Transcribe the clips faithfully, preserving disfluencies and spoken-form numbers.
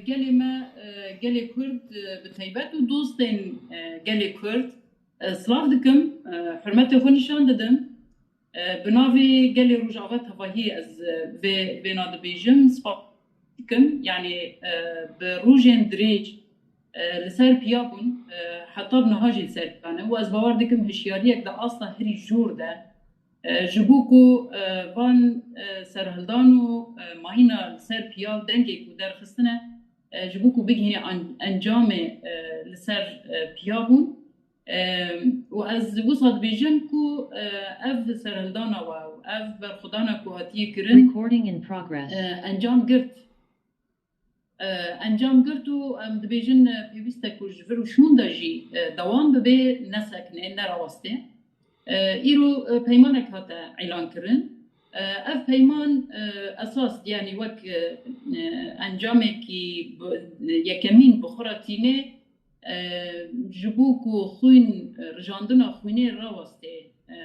Gelê me, e, gelê Kurd, e, bi taybet û dostên, e, gelê Kurd, e, silav dikim, e, hurmetê xwe nîşan didim. E, bi navê gelê Rojava tevahî ez, e, vê, vêna dibêjim, spas dikim. Yanî, e, bi rojên dirêj, e, li ser piya bûn, e, heta bi niha jî li ser piya ne. Û ez bawer dikim hişyariyek di asta herî jor de, e, ji bo ku, e, van, e, serhildan û, e, mayîna li ser piya dengê ku derxistine, e, ji bo ku bigihîne an-, encamê, e, li ser, e, piya bûn. E, û ez wisa dibêjim ku, e, ev serhildana we û ev berxwedana ku hatiye kirin, Recording in progress. E, encam girt. E, encam girt û em dibêjin, e, pêwîst e ku ji vir û şûn de jî, e, dewam bibe, nesekine, neraweste. E, îro, e, peymanek hate îlan kirin. E, ev peyman, e, esas, yanî wek, e, e, encamekî bi, yekemîn bi xwe re tîne, e, ji bo ku xwîn, e, rijandina xwînê rawastê, e,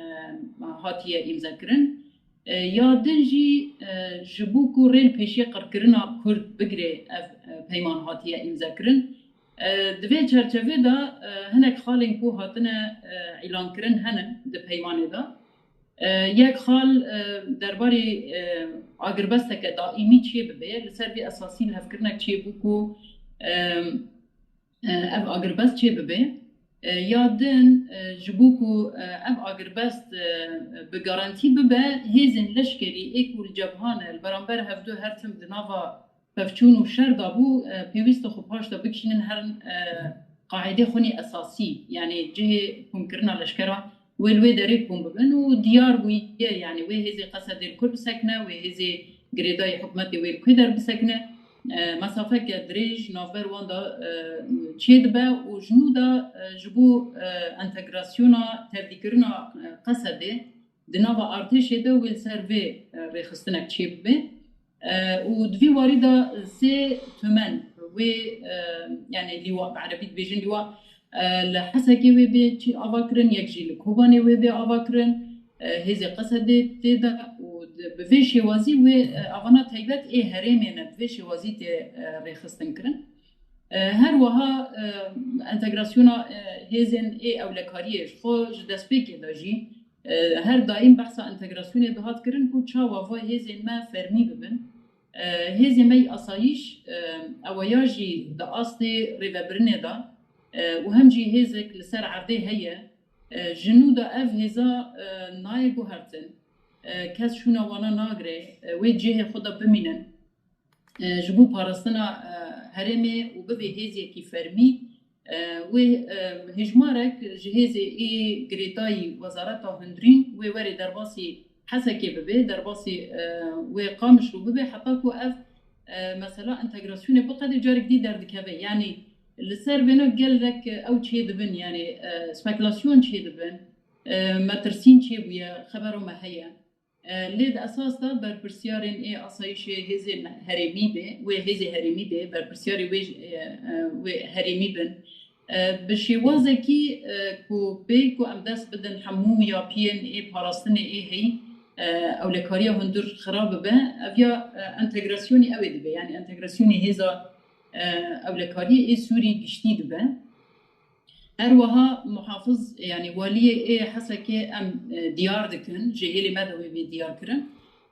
hatiye îmzekirin. E, ya din jî, e, ji bo ku rê li pêşiya qirkirina Kurd bigire ev, e, peyman hatiye îmzekirin. E, di vê çerçevê de, e, hinek xalên ku hatine, e, îlankirin hene di peymanê de. E, yek xal, e, derbarê, e, agirbesteke daîmî çêbibe, li ser vê esasî lihevkirinek çêbû ku, e, e, ev agirbest çêbibe. E, ya din, e, ji bo ku, e, ev agirbest, e, bi garantî bibe, hêzên leşkerî ê ku li cebhan e, li beramber hevdu her tim di nava pevçûn û şer de bû, e, pêwîst e xwe paş de bikişînin herin, e, qaîdê xwe nî esasî, yanî cihê komkirina leşkera wê li wê derê kom bibin û diyar bûye, yanî wê hêzê Qesedê li ku bisekine, wê hêzê girêdayî hikûmetê wê li ku der bisekine, e, mesafeke dirêj navber wan de, e, çêdibe û ji nû de, e, ji bo, e, entegrasyona, tevlîkirina, e, Qesedê di nava artêşê de wê li ser vê, e, rêxistinek çêbibe. E, û di vî warî de sê tumen wê, e, yanî lîwa, bi erebî dibêjin lîwa, e, li Hesekê wê bê çi ava kirin, yek jî li Kobanê wê bê ava kirin, e, hêzê Qesedê tê de û di, bi vê şêwazî wê, e, avana taybet ê herêmê ne, bi vê şêwazî tê, e, rêxistin kirin. E, her wiha, e, entegrasyona, e, hêzên ê ewlekariyê ji xwe ji destpêkê de jî, e, her daîm behsa entegrasyonê dihat kirin ku çawa va hêzên me fermî bibin. E, hêzên me yî asayîş, e, eweya jî di astê rêvebirinê de, e, û hem jî hêzek li ser erdê heye, e, ji nû de ev hêza, e, nayê guhertin. E, kes şûna wana nagire, e, wê cihê xwe de bimînin. E, ji bo parastina, e, herêmê û bibê hêziyekî fermî, e, wê, e, hêjmarek ji hêzê ê girêdayî Wezareta Hundirîn wê werê derbasî Hesekê bibe, derbasî, e, wê Qamişlo bibe, heta ku ev, e, mesela entegrasyonê biqede carek dî derdikeve. Yanî li ser vêna gelek ew çêdibin, yanî, e, spekulasyon çêdibin, e, metirsîn çêbûye, xebera me heye. E, lê di esas de berpirsiyarên ê asayîşê hêzê me-, herêmî bê, wê hêzê herêmî bê, berpirsiyarê wê, e, e, wê herêmî bin. E, bi şêwazekî, e, ku bê ku em dest bidin hemû yapiyên ê parastinê ê heyî, e, ewlekariya hundir xira bibe, ev ya, e, entegrasyonî ew ê dibe, yanî entegrasyonî hêza, e, ewlekariyê ê Sûrî giştî dibe. Her wiha muhafiz, yanî waliyê ê Hesekê em, e, diyar dikin, ji hêlê me de wê bê diyar kirin.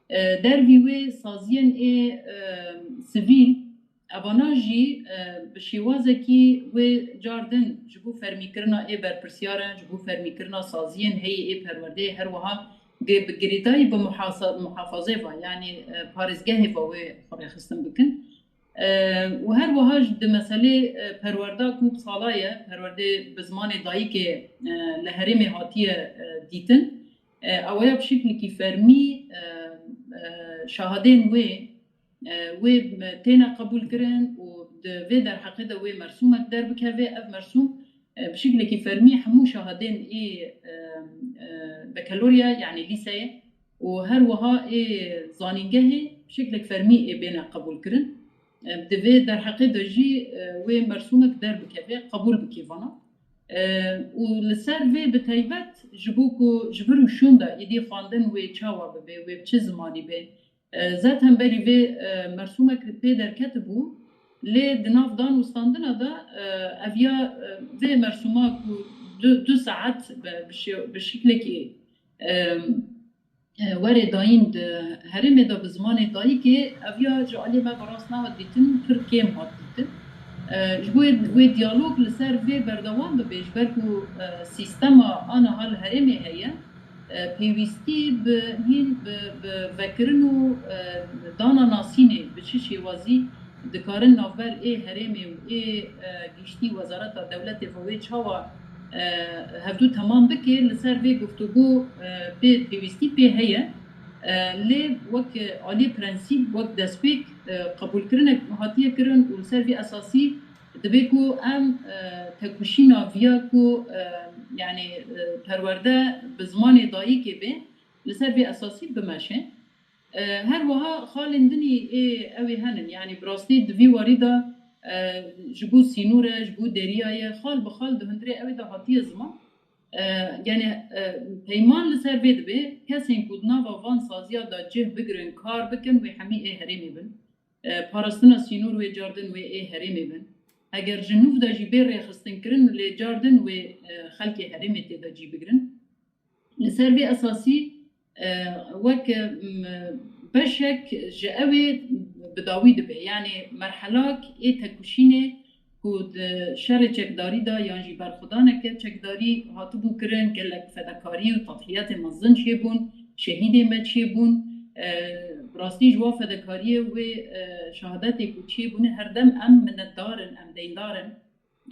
E, dervî wê saziyên ê, e, sivîl, evana jî, e, bi şêwazekî wê car din ji bo fermîkirina ê berpirsyar e, ji bo fermîkirina saziyên heyî ê perwerdeyê her wiha gi-, bi girêdayî bi muhasa-, muhafazê va, yanî, e, parêzgehê va wê xwe rêxistin bikin. E, û her wiha jî di meselê, e, perwerda ku sala ye, perwerdê bi zimanê dayikê, e, li herêmê hatiye, e, dîtin. E, eweya bi şiklekî fermî, e, e, şahadên wê, e, wê têne qebûlkirin û di vê derheqê de wê mersûmek derbikeve. Ev mersûm, e, bi şiklekî fermî hemû şahadên ê, e, e, bekelorya, yanî lîseyê û her wiha ê zanîngehê bi şiklek fermî ê bêne qebûlkirin. E, di vê derheqê de jî, e, wê mersûmek derbikeve, qebûl bike vana. E, û li ser vê bi taybet ji bo ku ji vir û şûn de êdî xwendin wê çawa bibe, wê bi çi zimanî be. E, zaten berî vê, e, mersûmek pê derketibû, Lê di nav dan û standina de, e, ev ya, e, vê mersûma ku du, du saet bi, bi şê-, bi şiklekî, e, e, were dayîn di herêmê de bi zimanê dayikê, ev ya ji aliyê me bi rast nehat dîtin, pir kêm hat dîtin. E, ji bo wê diyalog li ser vê berdewam bibe, ji ber ku, e, sîstema a niha li herêmê heye, e, pêwîstî bi hîn bi, bi vekirin û, e, dana nasînê bi çi şêwazî dikarin navber ê herêmê û ê, e, giştî wezareta dewletê ve wê çawa, e, hevdû temam bike, li ser vê guftûgû, e, pê pêwîstî pê heye. E, lê wek, e, alî prensîp, wek destpêk, e, qebûlkirinek hatiye kirin û li ser vî esasî dibe ku em, e, têkoşîna viya ku, e, yani, e, perwerde bi zimanê dayikê be, li ser vê esasî bimeşe. E, her wiha xalên din ê ew ê henin. Yani bi rastî di vî warî de, e, ji bo sînor e, ji bo derya ye, xal bi xal di hundirê ew ê de hatiye ziman. E, yani, e, peyman li ser vê dibe, kesên ku di nava van saziya de cih bigirin, kar bikin, wê hemî ê herêmê bin. E, parastina sînor wê cardin wê ê herêmê bin. Eger ji nûv de jî bê rêxistinkirin, lê cardin wê, e, xelkê herêmê tê de cî bigirin. Li ser vê esasî, e, wek, e, m-, beşek ji ew ê bi dawî dibe. Yani merhelak ê têkoşînê ku di şerê çekdarî de yan jî berxwedaneke çekdarî hatibû kirin, gelek fedekarî û tedhiyatê mezin çêbûn, şehîdê me çêbûn. E, bi rastî ji wan fedekariyê wê, e, şehadetê ku çêbûne her dem em minnetdar in, em deyndar in.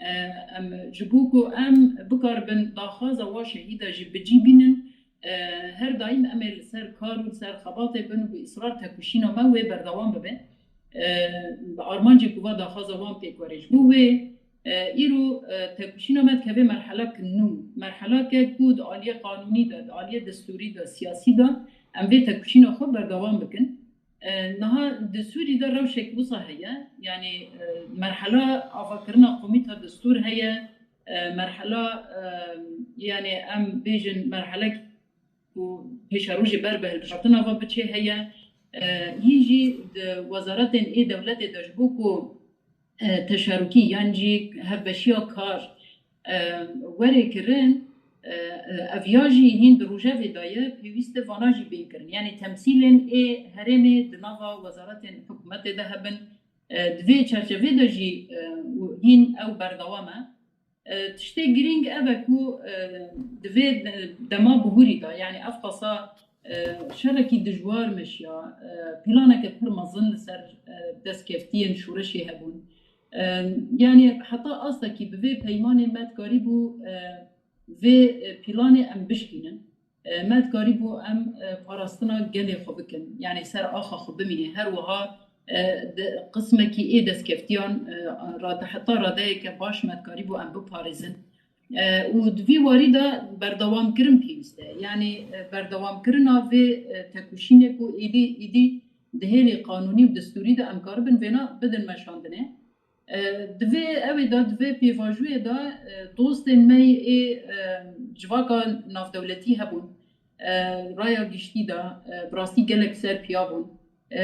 E, em ji bo ku em bikaribin daxwaza wa şehîda jî bi cî bînin, e, her daîm em ê li ser kar û li ser xebatê bin û bi israr têkoşîna me wê berdewam bibe. E, bi armancê ku va daxwaza wan pêk were. Ji bo wê, e, îro, e, têkoşîna me dikeve merhelek nû. Merheleke ku di aliyê qanûnî de, di aliyê destûrî de, siyasî de em vê têkoşîna xwe berdewam bikin. E, niha di Sûrî de rewşek wisa heye. Yani, e, merhela avakirina komîta destûr heye. E, merhela, e, yani em bêjin merhelek ku pêşerojê ber bi hilbijartina ve biçê heye. E, hîn jî di wezaretên ê dewletê de ji bo ku, e, teşarukî yan jî hevbeşiya kar, e, were kirin, e, e, ev ya jî hîn di rojevê de ye, pêwîst e vana jî bên kirin. Yani temsîlên ê herêmê di nava wezaretên hikûmetê de hebin. E, di vê çerçevê de jî, e, û hîn ew berdewam e. E, tiştê girîng ev e ku, e, di vê de-, dema bihûrî de, yani ev qasa, e, şerekî dijwar meşiya, e, planeke pir mezin li ser, e, destkeftiyên şoreşê hebûn. E, yani heta astekî bi vê peymanê me dikarîbû, e, vê, e, planê em bişkînin. E, me dikarîbû em, e, parastina gelê xwe bikin. Yani ser axa xwe bimîne. Her wiha, e, di qismekî ê destkeftiyan, e, rade-, heta radeyeke baş me dikarîbû em biparêzin. E, û di vî warî de berdewamkirin pêwîst e. Yani, e, berdewamkirina vê, e, têkoşînê ku êdî, êdî di hêlê qanûnî û destûrî de em karibin vêna bidin meşandinê. E, di vê ewê de, di vê pêvajoyê de, e, dostên me ê, e, civaka navdewletî hebûn. E, raya giştî de, e, bi rastî gelek ser piya bûn. E,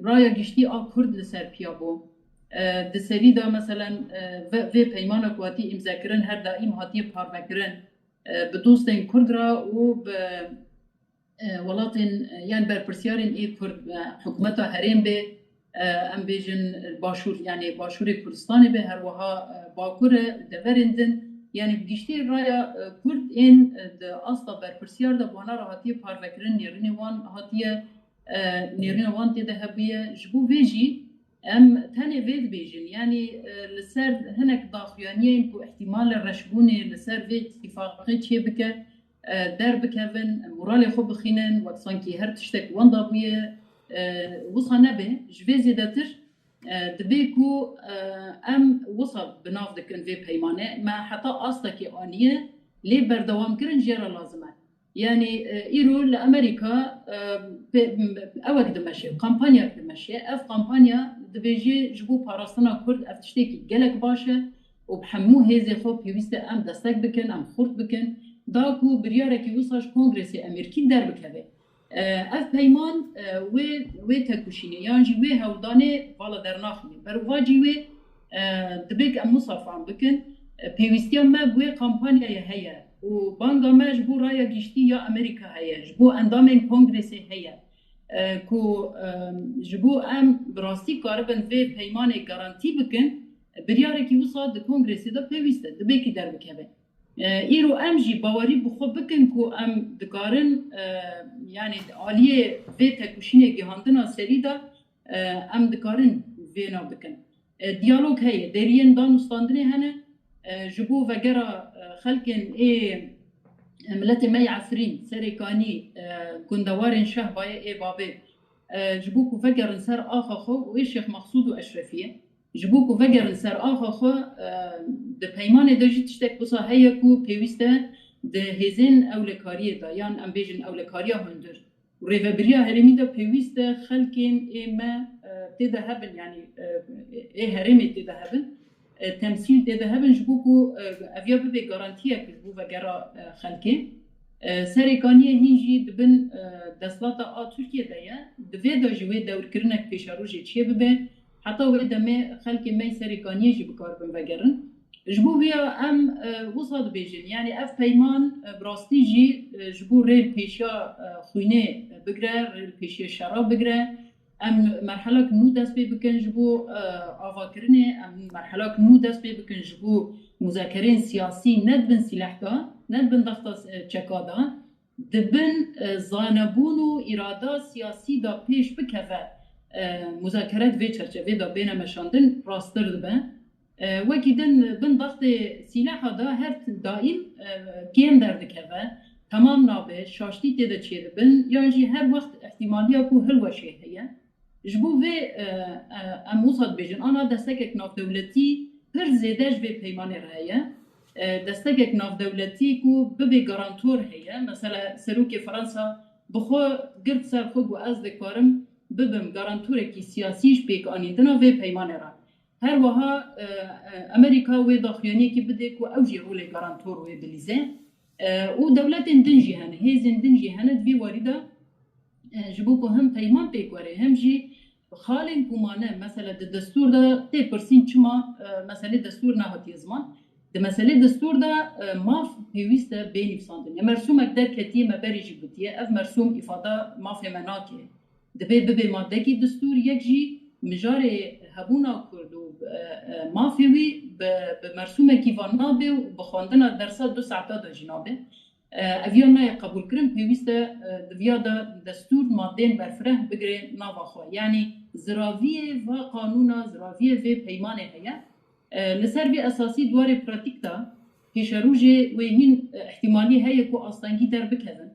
raya giştî a Kurd li ser piya bû. E, di serî de, meselen, e, ve-, vê peymana ku hatî îmzekirin her daîm hatiye parvekirin. E, bi dostên Kurd re û bi e, welatên, e, yan berpirsiyarên ê Kurd, e, hikûmeta herêm bê, e, em bêjin Başûr, yani Başûrê Kurdistanê be, her wiha, e, Bakur e, deverên din. Yani bi giştî raya, e, Kurd ên, e, di asta berpirsiyar de bi wana re hatiye parvekirin, nêrînê wan hatiye, e, nêrîna wan tê de hebûye. Ji bo vê jî em tenê vê dibêjin. Yani, e, li ser hinek daxuyaniyên ku îhtîmalê reşbûnê li ser vê îtîfaqê çêbike, e, derbikevin, moralê xwe bixînin, wek sankî her tiştek wenda bûye, e, wisa nebe. Ji vê zêdetir, e, dibe ku, e, em wisa bi nav dikin vê peymanê. Me heta astekê aniye, lê berdewamkirin jê re lazim e. Yani, e, îro li Amerîka, e, pê-, ewek dimeşe, kampanyak dimeşe. Ev kampanya dibêje ji bo parastina Kurd ev tiştekî gelek baş e û bi hemû hêzê xwe pêwîst e em destek bikin, em xurt bikin. Da ku biryarekî wisa ji Kongresê Amerîkî derbikeve. Ev peyman wê wê tekoşînê yan jî wê hewldanê vala dernaxîne. Berovajî wê dibê ku em wisa fehm bikin, pêwîstiya me bi wê kampanyayê heye û banga me ji bo raya giştî ya Amerîka heye, ji bo endamên kongresê heye, ku ji bo em bi rastî karibin vê peymanê garantî bikin, biryarekî wisa di kongresê de pêwîst e, dibê ku derbikeve. Îro em jî bawerî bi xwe bikin ku em dikarin, yanî aliyê vê tekoşînê gihandina serî de em dikarin vêna bikin. Diyalog heye, deriyên danûstandinê hene, ji bo vegera xelkên ê miletê me yê Efrîn, Serêkanî, gundewarên Şehbayê ê Babê, ji bo ku vegerin ser axa xwe û ê Şêx Mexsûd û Eşrefiyê, ji bo ku vegerin ser axa xwe, di peymanê de jî tiştek wisa heye ku pêwîst e di hêzên ewlekariyê de, yan em bêjin ewlekariya hundir û rêvebiriya herêmî de pêwîst e xelkên ê me tê de hebin, yanî ê herêmê tê de hebin, temsîl tê de hebin, ji bo ku ev ya bibe garantiyek ji bo vegera xelkê. Serêkaniyê hîn jî di bin desthilata a Tirkiyê de ye. Di vê de jî wê dewrkirinek pêşerojê çêbibe. Heta wê demê xelkê me yê Serêkaniyê jî bikaribin vegerin. Ji bo vêya em wisa dibêjin, yanî ev peyman bi rastî jî ji bo rêlpêşiya xwînê bigire, rêlpêşiya şera bigire. Em merhelak nû dest pê bikin ji bo avakirinê, em merhelak nû dest pê bikin ji bo muzakerên siyasî, ne di bin sîleh de, ne di bin daxta çeka de, di bin zanebûn û îrada siyasî de pêş bikeve, muzakere di vê çerçevê de bêne meşandin rasttir dibe. Wekî din bin daxtê sîleha de her daîm kêm derdikeve, temam nabe, şaştî tê de çêdibin, yan jî her wext îhtîmaliya ku hilweşê heye. Ji bo vê em wisa dibêjin, ana destekek navdewletî pir zêde ji vê peymanê re heye. Destekek navdewletî ku bibê garantor heye. Mesela Serokê Fransa bi xwe girt ser xwe got, ez dikarim bibim garantorekî siyasî ji pêkanîndina vê peymanê re. Her wiha Amerîka wê daxuyaniyekî bide ku ew jî rolê garantor wê bilîze. Û dewletên din jî hene, hêzên din jî hene di vî warî de ji bo ku him peyman pêk were, him jî xalên ku mane, mesela di destûr de tê pirsîn çima meselê destûr nehatiye ziman. Di meselê destûr de maf pêwîst e bê nivîsandin. Ya mersûmek derketiye, me berî jî gotiye, ev mersûm îfada mafê me nake. Divê bibe madekî destûr, yek jî mijarê hebûna Kurd û mafê wî bi, bi mersûmekî van nabe û bi xwendina dersa du saeta de jî nabe. Ev ya nayê qebûlkirin, pêwîst e di viya de destûr madeyên berfireh bigire nava xwe. Yanî ziraviyê va qanûna, ziraviyê vê peymanê heye. Li ser vê esasî di warê pratîk de pêşerojê wê hîn îhtîmalî heye ku astengî derbikevin.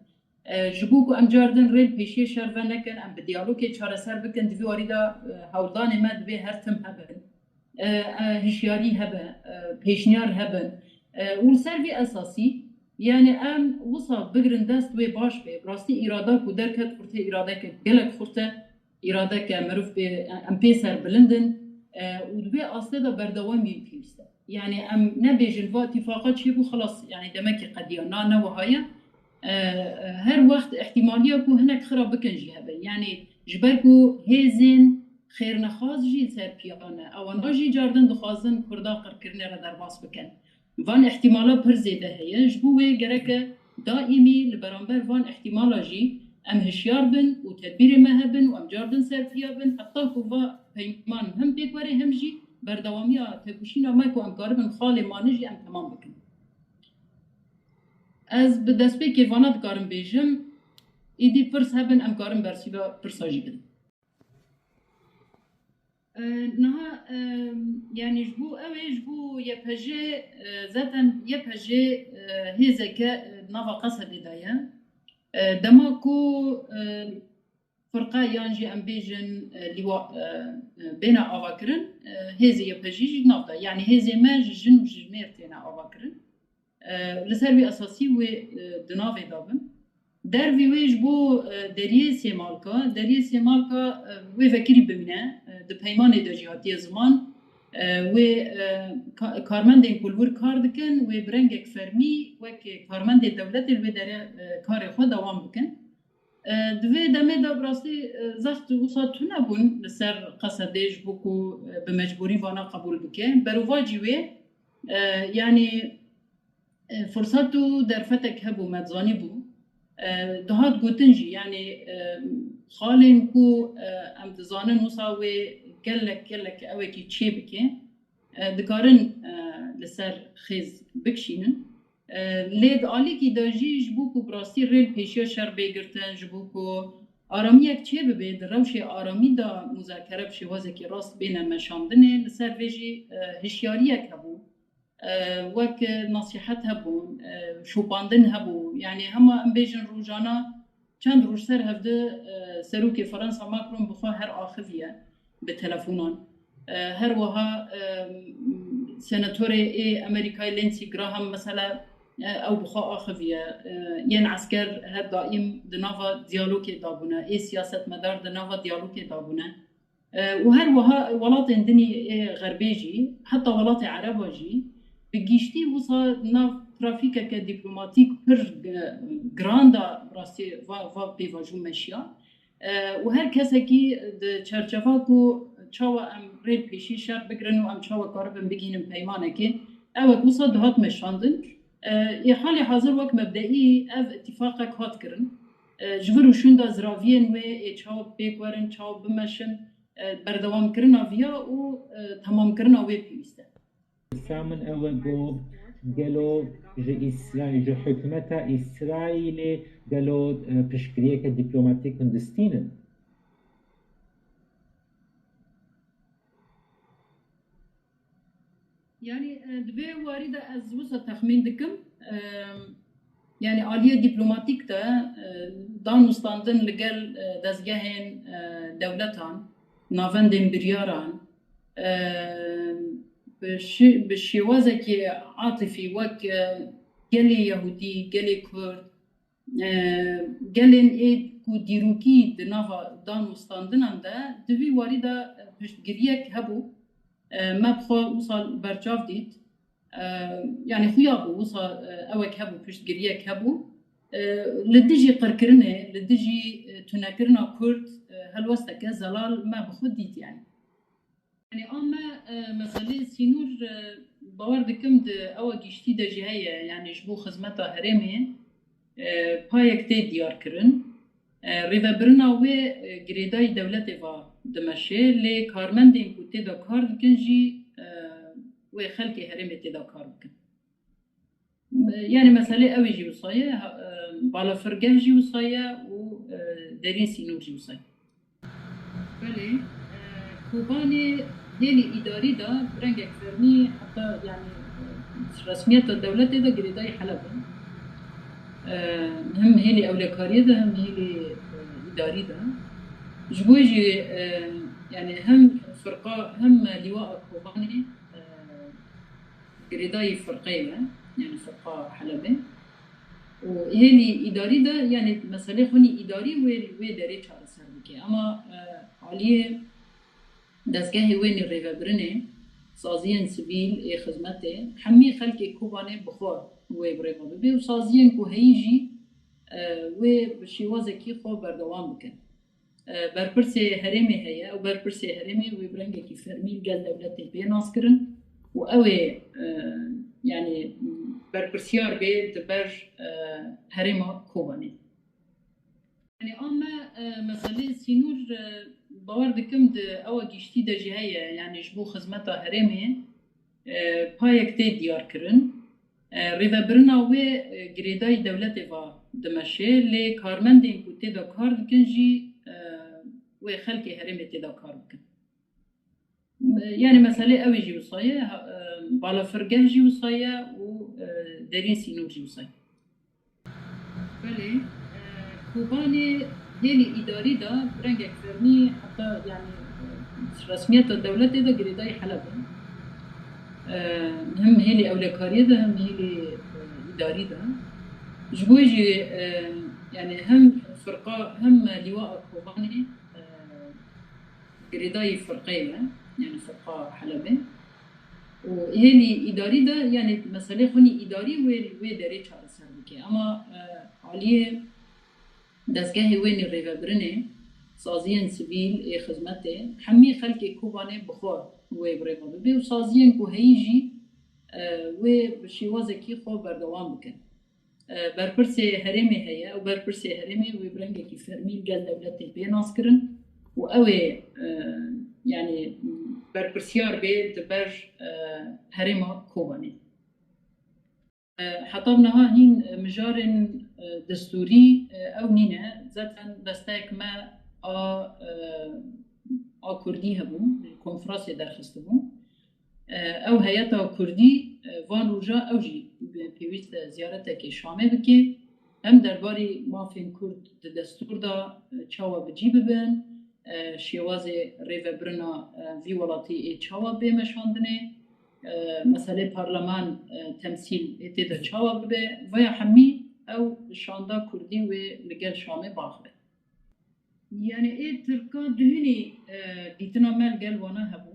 Ji bo ku em car din rêl pêşiyê şer venekin, em bi diyalogê çareser bikin, di vî warî de hewldanê me divê her tim hebin. Hişyarî hebe, pêşniyar hebin. Û li ser vî esasî, yanî em wisa bigrin dest wê baş be. Bi rastî îrada ku derket xurt e, îradeke gelek xurt e. Îradeke mirov pê, em pê serbilind in, û di vê astê de berdewamî pêwîst e. Yanî em nebêjin va îtîfaqa çêbû, xilas, yanî demekî qediya. Na, ne wiha ye. Her wext îhtîmaliya ku hinek xira bikin jî hebe. Yanî ji ber ku hêzên xêrnexwaz jî li ser piya ne. Ewana jî cardin dixwazin Kurda qirkirinê re derbas bikin. Van îhtîmala pir zêde heye. Ji bo wê gereke daîmî li beramber van îhtîmala jî em hişyar bin û tedbîrê me hebin û em cardin ser piya bin, heta ku va peyman him pêk were, him jî berdewamiya tekoşîna me ku em karibin xalê mane jî em temam bikin. Ez bi destpêkê vana dikarim bêjim, îdî pirs hebin, em karin bersiva pirsa jî bidin. E, niha, e, yanî ji bo ew ê, ji bo Y P J, e, zaten Y P J, e, hêzeke, e, nava Qesedê de ye. E, dema ku, e, firqe yan jî em bêjin, e, lîwa, e, e, bêne avakirin, e, hêzê Y P J jî nav de. Yanî hêzê me ji jin û ji jimêr têne avakirin. E, li ser vî esasî wê, e, di navê de bin. Dervî wê ji bo, e, deriyê Sêmalka, deriyê Sêmalka, e, wê vekirî bimîne, e, di peymanê de jî hatiye ziman. E, wê, e, ka-, karmendên ku li wir kar dikin, wê bi rengek fermî wek karmendê dewletê li wê derê, e, karê xwe dewam bikin. E, di vê demê de bi rastî, e, zext û wisa tune bûn li ser Qesedê ji bo ku, e, bi mecbûrî vana qebûl bike. Berovajî wê, e, yanî, e, furset û derfetek hebû, me dizanîbû. E, dihat gotin jî, yanî, e, xalên ku, e, em dizanin wisa wê gelek, gelek ewekî çê bike, e, dikarin, e, li ser xêz bikişînin. E, lê di alîkî de jî ji bo ku bi rastî rê li pêşiya şer bê girtin, ji bo ku aramiyek çêbibe, di rewşê aramî de muzakere bi şêwazekî rast bêne meşandinê, li ser vê jî, e, hişyariyek hebû. E, wek nasihet hebûn, e, şopandin hebû. Yanî hema em bêjin rojana çend roj ser hevdi, e, serokê Fransa Macron bi xwe her axiviye bi telefonan. E, her wiha, e, senatorê ê Amerîkayê Lindsey Graham mesela, e, ew bi xwe axiviye. E, yên esker her daîm di nava diyalogê de bûne, ê siyasetmedar di nava diyalogê de bûne. E, û her wiha welatên dinî ê xerbê jî, heta welatê ereba jî, bi giştî wisa nav trafîkeke dîplomatîk pir, e, giran de bi rastî va, va pêvajo meşiya. E, û her kesekî di çerçeva ku çawa em rê pêşî şer bigirin û em çawa karibin bigihînin peymanekê, ewek wisa dihat meşandin. E, ê halê hazir wek mebdeî ev îtîfaqek hat kirin. E, ji vir û şûnda ziraviyên wê ê çawa pêk werin, çawa bimeşin, e, berdewamkirina viya û, e, temamkirina wê pêwîst e. Pirsa min ew e ku gelo ji Îsra-, ji hikûmeta Îsraîlê gelo, e, piştgiriyeke dîplomatîk hûn distînin? Yanî, e, di vê warî de ez wisa texmîn dikim, e, yanî aliyê dîplomatîk de, e, danûstandin li gel, e, dezgehên, e, dewletan, navendên biryaran, e, bi şi-, bi şêwazekî atîfî wek, e, gelê Yehûdî, gelê Kurd, e, gelên ê ku dîrokî di nava danûstandinan de di vî warî de piştgiriyek hebû. E, me bi xwe wisa berçav dît. E, yanî xuya bû, wisa, e, ewek hebû, piştgiriyek hebû. E, li dijî qirkirinê, li dijî, e, tunekirina Kurd, e, helwesteke zelal me bi xwe dît, yanî. Yanî a me, e, meselê sînor, e, bawer dikim di ewa giştî de jî heye, yanî ji bo xizmeta herêmê, e, payek tê diyar kirin. E, rêvebirina wê, e, girêdayî dewletê va dimeşe, lê karmendên ku tê de kar dikin jî, e, wê xelkê herêmê tê de kar bikin. Yanî meselê ew ê jî wisa ye, ha, e, balafirgeh jî wisa ye û, e, deriyê sînor jî wisa ye. Belê, e, Kobanê hêlî îdarî de bi rengek fermî heta, yanî, e, resmiyeta dewletê de girêdayî Heleb e. E, hem hêlî ewlekariyê de hem hêlî, e, îdarî de. Ji bo jî, e, yanî hem firqa hem lîwa a Kobanê, e, girêdayî firqeyê ye, yanî firqa Helebê. Û hêlî îdarî de, yanî meselê xwînî îdarî wê, wê derê çareser bike. Ama, e, aliyê dezgehê wênî rêvebirinê, saziyên sivîl ê xizmetê, hemî xelkê Kobanê bi xwe wê bi rêva bibe û saziyên ku heyî jî, e, wê bi şêwazekî xwe berdewam bikin. E, berpirsê herêmê heye û berpirsê herêmê wê bi rengekî fermî li gel dewletê bê naskirin û ew ê, e, yanî berpirsiyar bê di ber, e, herêma Kobanê. Yanî a me, e, meselê sînor, e, bawer dikim di ewa giştî de jî heye, yanî ji bo xizmeta herêmê, e, payek tê diyar kirin. E, rêvebirina wê, e, girêdayî dewletê va dimeşe, lê karmendên ku tê de kar dikin jî, e, wê xelkê herêmê tê de kar bikin. E, yanî meselê ew ê jî wisa ye, ha, e, balafirgeh jî wisa ye û, e, deriyê sînor jî wisa ye. Belê, e, Kobanê hêlî îdarî de bi rengek fermî heta, yanî, e, resmiyeta dewletê de girêdayî Heleb e. E, hem hêlî ewlekariyê de hem hêlî, e, îdarî de. Ji bo jî, e, yanî hem firqa hem lîwa a Kobanê, e, girêdayî firqeyê ye, yanî firqa Helebê. Û hêlî îdarî de, yanî meselê xwînî îdarî wê, wê derê çareser bike. Ama, e, aliyê Dezgehê wê nê rêvebirinê, saziyên sivîl ê xizmetê, hemî xelkê Kobanê bi xwe wê bi rêva bibe û saziyên ku heyî jî, e, wê bi şêwazekî xwe berdewam bikin. E, berpirsê herêmê heye û berpirsê herêmê wê bi rengekî fermî li gel dewletê bê naskirin û ew ê, e, yanî berpirsiyar bê di ber, e, herêma Kobanê. E, heta niha hîn mijarên, e, destûrî, e, ew nîne. Zaten desteyek me a, e, a Kurdî hebû, li konferansê derxistibû. E, ew heyeta Kurdî, e, van roja ew jî pêwîst e ziyaretekê Şamê bike. Hem derbarî mafên Kurd di destûr de, e, çawa bi cî bibin, e, şêwazê rêvebirina, e, vî welatî ê çawa bê meşandinê, e, meselê parleman, e, temsîl ê tê de çawa bibe, vaya hemî ew şanda Kurdî wê li gel Şamê biaxive. Yanî ê Tirka duhînî, e, dîtina me li gel wana hebû.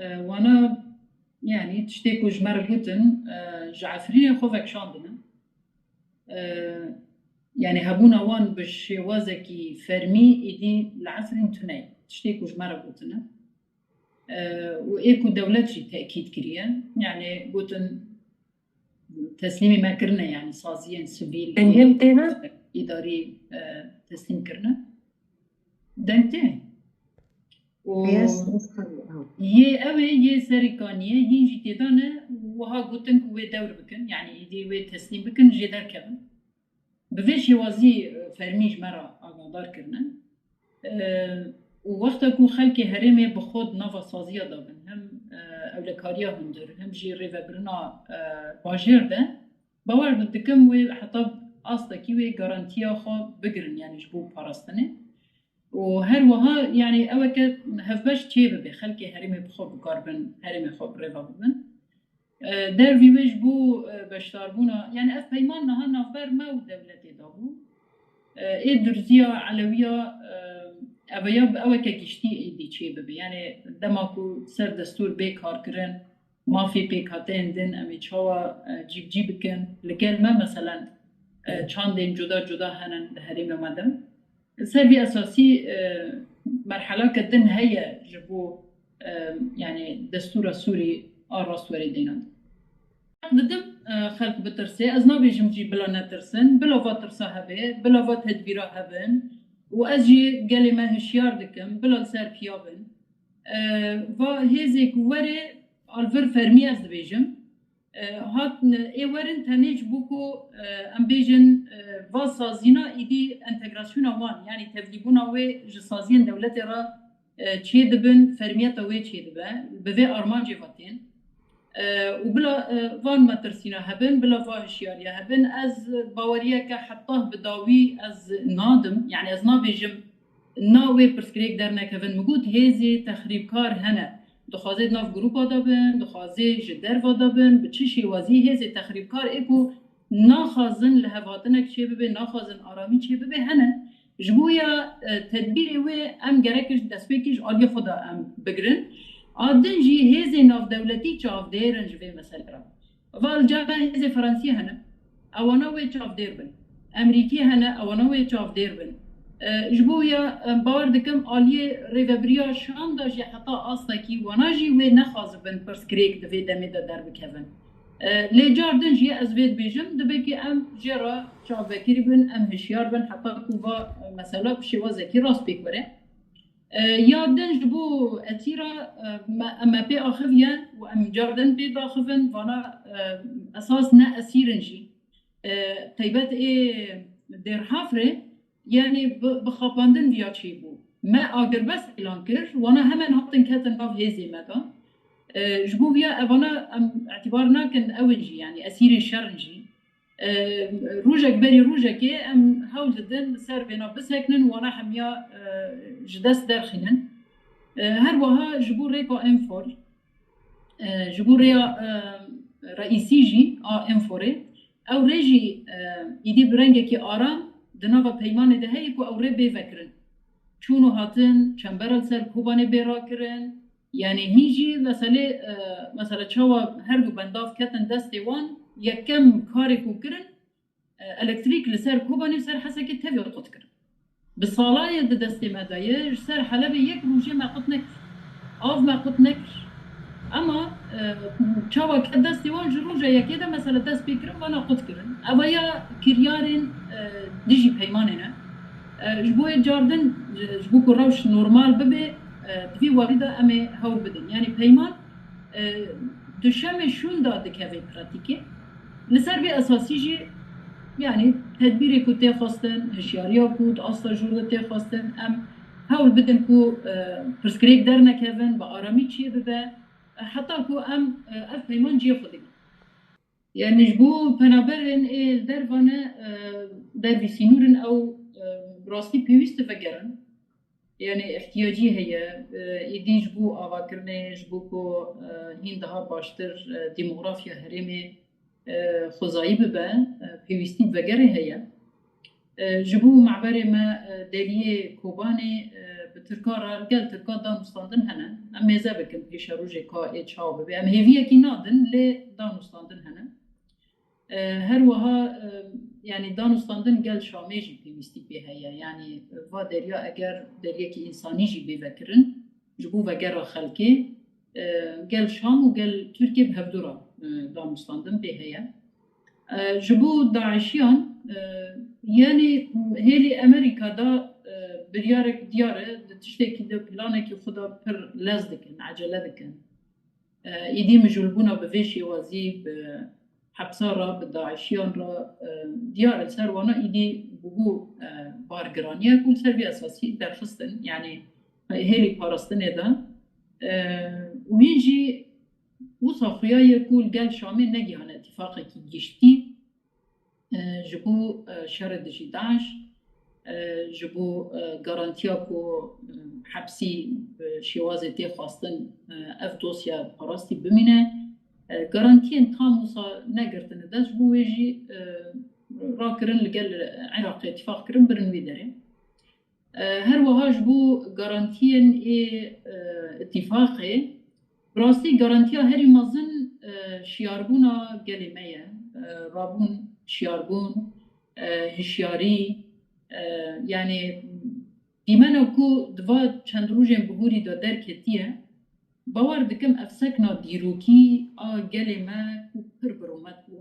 E, wana, yanî tiştê ku ji me re gotin, e, ji Efrînê xwe vekişandine. E, yanî hebûna wan bi şêwazekî fermî êdî li Efrîn tune ye. Tiştê ku ji me re gotine. E, û ê ku dewlet jî tekîd kiriye. Yanî gotin, teslîmî me kirine, yanî saziyên sivîl, Dengê min têne? Îdarî, e, teslîm kirine. Deng tê. Û Yes, yes, tabii, ha. Yê ew ê, yê serî kaniyê, hîn jî têda ne, wiha gotin ku wê dewr bikin, yanî êdî wê teslîm bikin, jê derkevin. Bi vê şêwazî, e, fermî ji me re agahdar kirine. E, û wexta ku xelkê herêmê bi xwe di nava saziya de bin, hem, e, ewlekariya hundir, hem jî rêvebirina, e, bajêr de, bawer dikim wê heta astekî wê garantiya xwe bigirin, yanî ji bo parastinê. Û her wiha, yanî ew eke hevbeş çê bibe, xelkê herêmê bi xwe bikaribin, herêmê xwe bi rêva bibin. E, dervî wê ji bo, e, beşdarbûna, yanî ev peyman niha navber me û dewletê de bû. E, ê durziya, elewiya, e, eveya bi eweke giştî êdî çê bibe. Yanî dema ku ser destûr bê karkirin, mafê pêkhateyên din em ê çawa, e, cîbicî bikin? Li gel me, meselen, e, çandên cuda cuda hene di herêma me de. Ser vî esasî, e, merhelake din heye ji bo, e, yanî destûra Sûrî a rastwerê dênandin. Haq didim, e, xelk bitirse, ez nabêjim jî bila netirsin, bila va tirsa hebe, bila va tedbîra hebin û ez jî gelê me hişyar dikim, bila li ser piya bin. E, va hêzê ku were, alvir fermî ez dibêjim. E, hat, ê werin tenê ji bo ku, e, em bêjin, e, va sazîna êdî entegrasyona wan, yanî tevlîbûna wê ji saziyên dewletê re, e, çê dibin, fermiyeta wê çê dibe, bi vê armancê ve tên. E, û bila, e, van metirsîna hebin, bila va hişyariya hebin, ez baweriyeke heta bi dawî ez nadim, yanî ez nabêjim, na wê pirsgirêk dernekevin. Min got, hêzê texrîbkar hene. Dixwaze di nav grûpa de bin, dixwaze ji derva de bin, bi çi şêwazî hêzê texrîbkar ê ku naxwazin lihevhatinek çêbibe, naxwazin aramî çêbibe, hene. Ji bo ya, e, tedbîrê wê em gerek ji destpêkê ji aliyê xwe de em bigirin. A din jî hêzên navdewletî çavdêr in ji vê meselê re. Va li cem me hêzê Fransiyê hene, ewana wê çavdêr bin. Emerîkî hene, ewana wê çavdêr bin. E, ji bo ya, em bawer dikim aliyê rêvebiriya Şam de jî heta astekî wana jî wê nexwazibin pirsgirêk di vê demê de derbikevin. E, lê car din jî ez vê dibêjim, dibe ku em jê re çavvekirî bin, em hişyar bin, heta ku va, e, mesela bi şêwazekî rast pêk were. E, ya din ji bo esîra, e, me, em me pê axiviye û em car din pê daxivin, vana, e, esas ne esîr in jî. E, taybet ê Dêrhafrê, yanî bi, bi xapandin viya çêbû. Me agirbest îlan kir, wana hemen hatin ketin nav hêzê me de. E, ji bo viya evana em îtibar nakin ew in jî, yanî esîrê şer in jî. E, rojek berî rojekê em hewl didin ser vêna bisekinin, wana hemiya, e, ji dest derxînin. E, her wiha ji bo rêka Enfor, e, ji bo rêya, e, reîsî jî a Enforê, ew rê jî, e, îdî bi rengekî aram di nava peymanê de heye ku ew rê bê vekirin. Çûn û hatin, çembera li ser Kobanê bê rakirin, Yanî hîn jî meselê, e, mesela çawa her du bendav ketin destê wan, yekem karê ku kirin, elektrîk li ser Kobanê, ser Hesekê tevî qut kirin. Bi sala ye di destê me de ye, ji ser Helebê yek rojê me qut nekir. Av me qut nekir. Ama, e, çawa ke destê wan ji roja yekê de mesela dest pê kirin, vana qut kirin. Eva ya kiryarên, e, dijî peymanê ne. E, ji bo yê cardin, ji, ji bo ku rewş normal bibe, e, di vî warî de em ê hewl bidin. Yanî peyman, e, di şemê şûn de dikeve pratîkê. Li ser vê esasî jî, yanî tedbîrê ku tê xwestin, hişyariya ku di asta jor de tê xwestin, em hewl bidin ku, e, pirsgirêk dernekevin, bi aramî çê bibe, e, heta ku em, e, ev peyman cihê xwe digrin. Yanî ji bo penaberên ê li derva ne, e, dervî sînûr in, ew, e, bi rastî pêwîst e vegerin. Yanî ihtiyacî heye, e, êdî ji bo avakirinê, ji bo ku, e, hîn daha baştir, e, demografya herêmê, e, xwezayî bibe, e, pêwîstî bi vegerê heye. E, ji bo meberê me, e, deriyê Kobanê, e, bi Tirka re, gel Tirka danûstandin hene. Em mêze bikin pêşerojê ka ê çawa bibe. Em hêviyekî nadin, lê danûstandin hene. E, her wiha, e, yanî danûstandin gel Şamê jî pêwîstî pê heye. Yanî va deriya eger deriyekî însanî jî bê vekirin, ji bo vegera xelkê, e, gel Şam û gel Tirkiye bi hevdû re, e, danûstandin pê heye. E, ji bo DAIŞiyan, e, yanî hêlî Amerîka de, e, biryarek diyar e, di tiştekî de planekî xwe de pir lez dikin, ecele dikin. E, êdî mijûlbûna bi vê şêwazî bi hepsa re, bi DAIŞiyan re, e, diyar e, ser wana êdî bûbû, e, bargiraniyek û li ser vê esasî derxistin, yanî hêlî parastinê de. E, û hîn jî wisa xuya ye ku li gel Şamê negihane îtîfaqekî giştî. E, ji bo, e, şerê dijî DAIŞ, e, ji bo, e, garantiya ku, e, hepsî bi şêwazê tê xwestin, e, ev dosya parastî bimîne. E, garantiyên tam wisa negirtine dest, ji bo wê jî, e, rakirin li gel Iraqê îtîfaq kirin birin wî derê. E, her wiha ji bo garantiyên ê, e, îtîfaqê, bi rastî garantiya herî mezin, e, şiyarbûna gelê me ye. E, rabûn, şiyarbûn, e, hişyarî, e, yanî dîmena ku di va çend rojên bihurî de derketiye, bawer dikim ev sekna dîrokî a gelê me ku pir birûmet bû.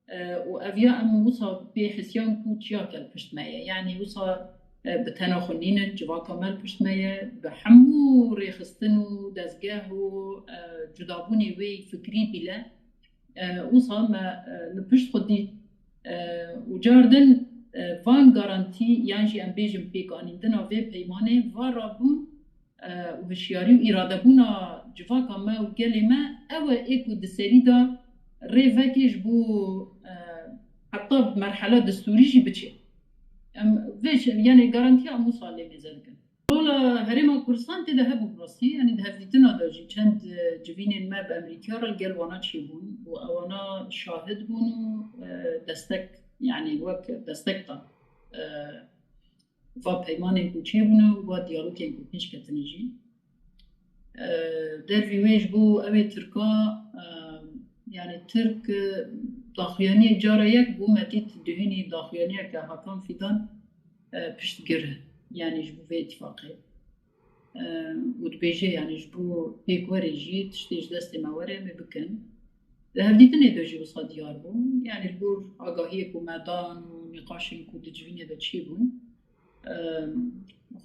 E, û ev ya em wisa pê hisiyan ku çiya ke li pişt me ye. Yanî wisa, e, bi tena xwe nînin, civaka me li pişt me ye, bi hemû rêxistin û dezgeh û, e, cudabûnê wê fikrî bîle, e, wisa me, e, li pişt xwe dît. E, û cardin, e, van garantî yan jî em bêjin pêkanîndina vê peymanê, va rabûn, e, û hişyarî û îradebûna civaka me û gelê me, ew e ê ku di serî de rê veke ji bo, e, heta bi merhela destûrî jî biçe. Em vê şe-, yanî garantiya em wisa lê mêze dikin. Rola Herêma Kurdistan tê de hebû bi rastî, yanî di hevdîtina de jî çend, e, civînên me bi Amerîkaya re li gel wana çêbûn û ewana şahid bûn û, e, destek, yanî wek destek dan. E, va peymanên ku çêbûne û va diyalogên ku pêş ketine jî. E, dervî wê ji bo ew ê Tirka, e, yanî Tirk, e, daxuyaniyek cara yek bû, me dît duhînî daxuyaniyeke Hakan Fîdan, e, piştgir e, yanî ji bo vê îtîfaqê. E, û dibêje, yanî ji bo pêk werê jî tiştê ji destê me were, em ê bikin. Di hevdîtinê de jî wisa diyar bû. Yanî li gor agahiyê ku me dan û nîqaşên ku di civînê de çêbûn, e,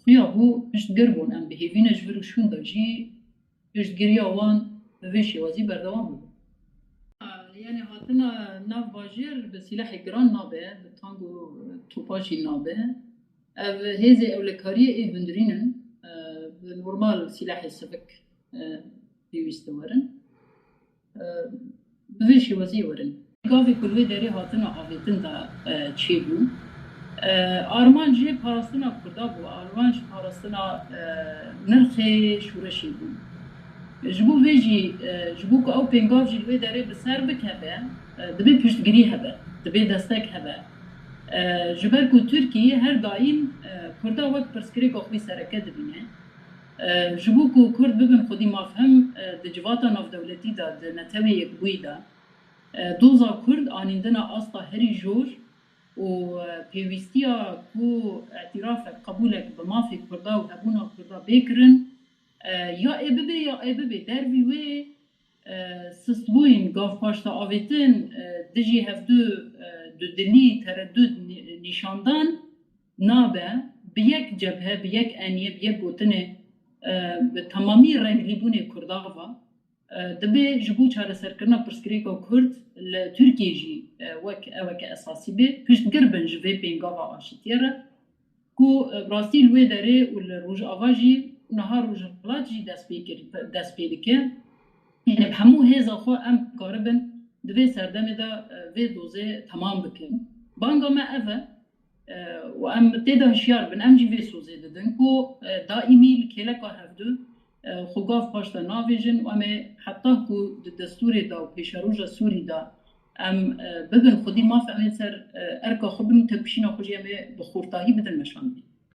xuya bû piştgir bûn. Em bi hêvî ne ji vir û şûn de jî piştgiriya wan bi vê şêwazî berdewam bibe. Yanî hatina nav bajêr bi sîlehê giran nabe, bi tang û topa jî nabe. Ev hêzê ewlekariyê ê hundirîn in, e, bi normal sîlehê sivik, e, pêwîst werin. E, bi vê şêwaziyê werin. Gavê ku li wê derê hatina avêtin de, e, çêbû. E, armanc jê parastina Kurda bû, armanc parastina, e, nirxê şoreşê bû. Ji bo vê jî, e, ji bo ku ew pêngav jî li wê derê bi ser bikeve, e, dibê piştgirî hebe, dibê destek hebe. E, ji ber ku Tirkiye her daîm, e, Kurda wek pirsgirêka xwe sereke dibîne. E, ji bo ku Kurd bibin xwedî mafhem, e, di civata navdewletî de, di Netewê Yekbûyî de, e, doza Kurd anîndina asta herî jor, û pêwîstiya ku îtîrafek, qebûlek bi mafê Kurda û hebûna Kurda bê kirin, ya ê bibe ya ê bibe, dervî wê sistbûyîn, gavpaşta avêtin, dijî hevdu dudilî, teredûd nîşandan nabe, bi yek cebhe, bi yek eniyê, bi yek gotinê, bi temamî renglîbûnê Kurda va. Dibe ji bo çareserkirina pirsgirêka Kurd li Tirkiyê jî wek eweke esasî bê, piştgir bin ji vê pêngava aşitiyê re, ku bi rastî li wê derê û li Rojava jî, niha Rojhilat jî dest pê kir, dest pê dike. Yanî bi hemû hêza xwe em karibin di vê serdemê de vê dozê temam bikin. Banga me ev e, û em tê de hişyar bin, em jî vê sozê didin ku daîmî li kêleka hevdu xwe gav paş de navêjin û em ê heta ku di destûrê de û pêşeroja Sûrî de em bibin xwedî maf, em ê ser erka xwe bin û tepişîna xwe jî em ê bi xurtahî bidin meşandin.